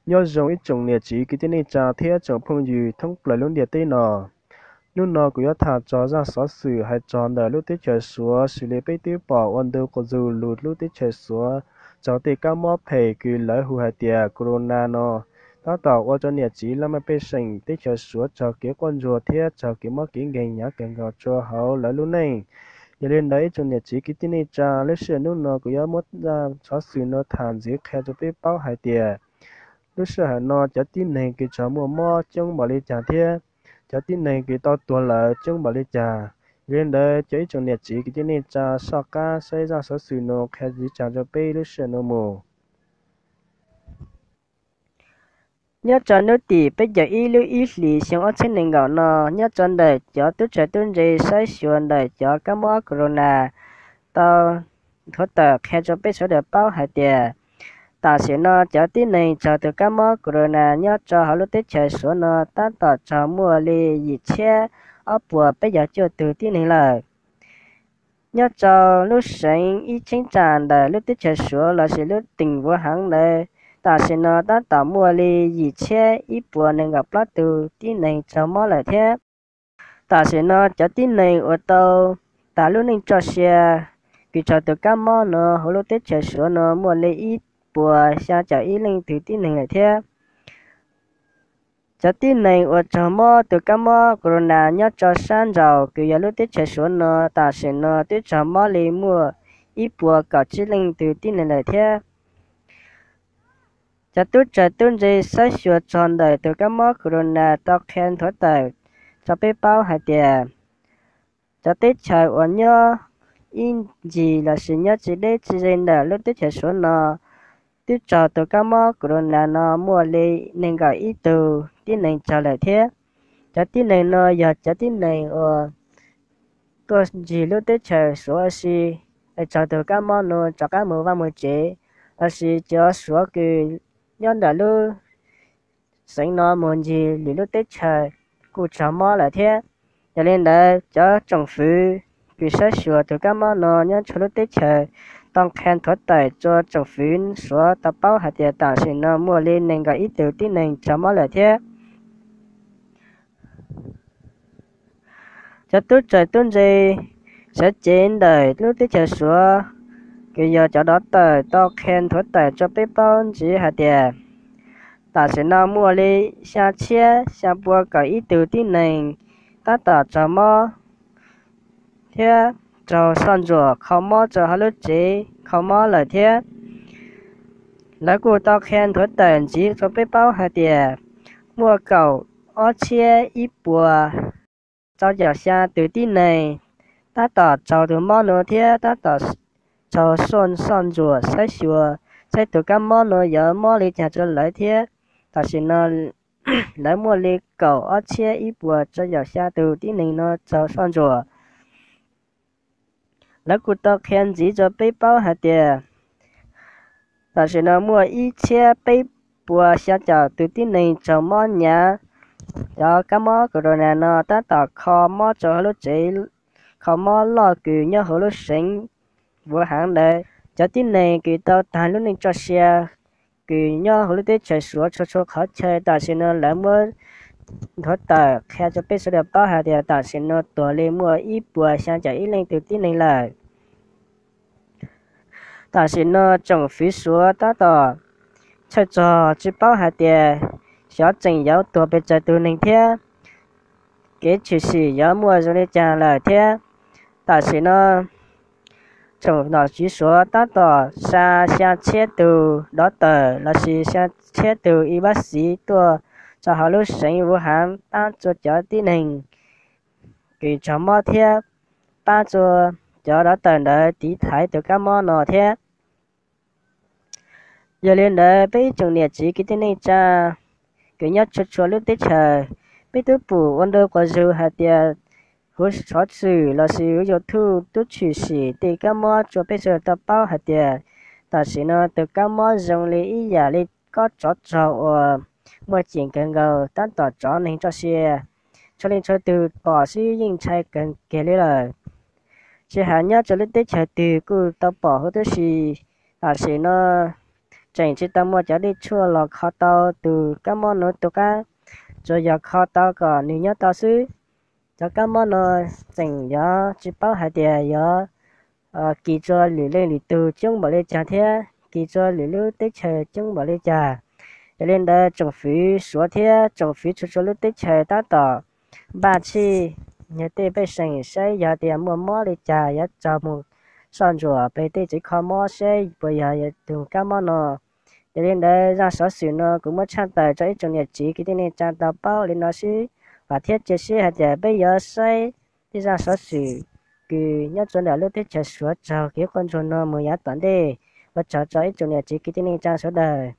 Nyob zoo ib tsoom niam txiv kwv tij neej tsa thiab tsoom phooj ywg thoob plaws lub ntiaj teb no. Hnub no kuv yuav tham txog zaj xov xwm hais txog ntawm lub teb chaws Suav xws li peb twb pom ua ntu quas zug lug lub teb chaws Suav raug tej kab mob phem kws lawv hu hais tias corona no tab tom ua rau niam txiv laj mej pej xeem teb chaws Suav raug kev quaj ntsuag thiab raug kev mob kev nkeeg hnyav kawg nkaus rau hauv lawv lub neej. Yog li ntawd ib tsoom niam txiv kwv tij neej tsa, lub sij hawm hnub no kuv yuav muab zaj xov xwm no tham ntxiv qhia rau peb paub hais tias lub sij hawm no cov tib neeg kws raug muaj mob coob npaum li cas thiab cov tib neeg kws tau tuag lawm coob npaum li cas. Yog li ntawd cov ib tsoom niam txiv kwv tij neej tsa soj qab saib zaj xov xwm no qhia ntxiv tsa rau peb lub sij hawm no mus. Nyob rau hnub tim peb caug ib lub ib hlis xyoo ob txhiab nees nkaum no, nyob rau ntawm cov tub tsaws tub ntse saib xyuas ntawm cov kab mob corona tau nthuav tawm qhia rau peb sawv daws paub hais tias tam sim no cov tib neeg raug tus kab mob corona nyob rau hauv lub teb chaws Suav no tab tom raug muaj li yim txhiab ob puas peb caug cuaj tug tib neeg lawm. Nyob rau lub seev ib cheeb tsam ntawm lub teb chaws Suav lossis lub teem Vuav Heev ntawd, tam sim no tab tom muaj li yim txhiab ib puas nees nkaum plaub tug tib neeg raug mob lawm thiab. Tam sim no cov tib neeg uas tau tas lub neej txoj sia kws raug tus kab mob no hauv lub teb chaws Suav no muaj li ib puas xya caum ib leej tug tib neeg lawm thiab. Cov tib neeg uas raug mob tus kab mob corona nyob rau sab nraud kws yog lub teb chaws Suav no tam sim no twb raug mob li muaj ib puas kaum tsib leej tug tib neeg lawm thiab. Cov tub tsaws tub ntse saib xyuas txog ntawm tus kab mob corona tau qhia nthuav tawm rau peb paub hais tias cov teb chaws uas nyob ib ncig lossis nyob tsis deb tsis ze ntawm lub teb chaws Suav no twb raug tus kab mob corona no muaj li nees nkaum ib tug tib neeg raug lawm thiab. Cov tib neeg no yog cov tib neeg uas tuaj ncig lub teb chaws Suav ua si, raug tus kab mob no rov qab mus vaj mus tsev, lossis cov Suav kws nyob ntawm lub xeev no mus ncig lwm lub teb chaws kuj raug mob lawm thiab. Yog li ntawd cov tsoom fwv kws saib xyuas tus kab mob no nyob txhua lub teb chaws tau qhia nthuav tawm rau tsoom fwv Suav tau paub hais tias tam sim no muaj li nees nkaum ib tug tib neeg raug mob lawm thiab. Cov tub tsaws tub ntse sawv cev ntawm lub teb chaws Suav kws yog cov dov tawm tau qhia nthuav tawm rau peb paub ntxiv hais tias tam sim no muaj li xya txhiab xya pua kaum ib tug tib neeg tab tom raug mob thiab raug soj ntsuam kho mob rau hauv lub tsev kho mob lawm thiab. Lawv kuj tau qhia nthuav tawm ntxiv rau peb paub hais tias muaj kaum ob txhiab ib puas rau caum xya tus tib neeg tab tom raug tus mob no thiab tab tom raug soj ntsuam saib xyuas saib tus kab mob no yuav mob li cas rau lawv thiab. Tam sim no lawv muaj li kaum ob txhiab ib puas rau caum xya tus tib neeg no raug soj ntsuam. Lawv kuj tau qhia ntxiv rau peb paub hais tias tam sim no muaj ib txhiab peb puas xya caum tus tib neeg raug mob hnyav. Cov kab mob corona no tab tom kho mob rau hauv lub tsev kho mob loj kws nyob hauv lub seev Vuav Heev ntawd. Cov tib neeg kws tau tag lub neej txoj sia kws nyob hauv lub teb chaws Suav txhua txhua qhov chaw tam sim no lawv muab nthuav tawm qhia rau peb sawv daws paub hais tias tam sim no tuag li muaj ib puas xya caum ib leej tug tib neeg lawm. Tam sim no tsoom fwv Suav tab tom tshawj txog tsis paub hais tias xyov tseem yuav tuag pes tsawg tus neeg thiab kev tshwm sim yuav muaj zoo li cas lawm thiab. Tam sim no tsoom nom tswv Suav tab tom xa xya txhiab tug dov tawm lossis xya txhiab tug ib pab xiv tuaj rau hauv lub seev Vuav Heev pab txua cov tib neeg kws raug mob thiab pab txua cov dov tawm ntawd tiv thaiv tus kab mob no thiab. Yog li ntawd peb ib tsoom niam txiv kwv tij neej tsa kws nyob txhua txhua lub teb chaws, peb twb pum ua ntu quas zug hais tias huv xov xwm lossis huv YouTube twb tshwm sim tej kab mob rau peb sawv daws tau paub hais tias tam sim no tus kab mob zoo li ib yam li kob tsov rog uas muaj ceem kawg nkaus tab tom rov neeg txoj sia. Txhua leej txhua tug pom xwb yeej ntshai kawg kiag li lawm. Tsis hais nyob rau lub teb chaws twg kuj tau pom huv tib si. Tam sim no tseem tsis tau muaj cov dej tshuaj los kho tau tus kab mob no tus qab, tsuas yog kho tau kom nws nyob tau xwb. Cov kab mob no tseem yog tsis paub hais tias yog kis rua lwm leej lwm tug coob npaum li cas thiab kis rua lwm lub teb chaws coob npaum li cas. Yog li ntawd tsoom fwv Suav thiab tsoom fwv txhua txhua lub teb chaws tab tom npaj tshij yog tej pej xeem saib yog tias muaj mob li cas yuav tau mus soj ntsuam pem tej tsev kho mob saib puas yog tus kab mob no. Yog li ntawd zaj xov xwm no kuv muab tshaj tawm rau ib tsoom niam txiv kwv tij neej tsa tau paub li no xwb, vam thiab cia siab hais tias peb yuav saib tej zaj xov xwm kws nyob rua ntawm lub teb chaws Suav txog kev quaj ntsuag no mus yav tom ntej. Ua tsaug rau ib tsoom niam txiv kwv tij neej tsa sawv daws.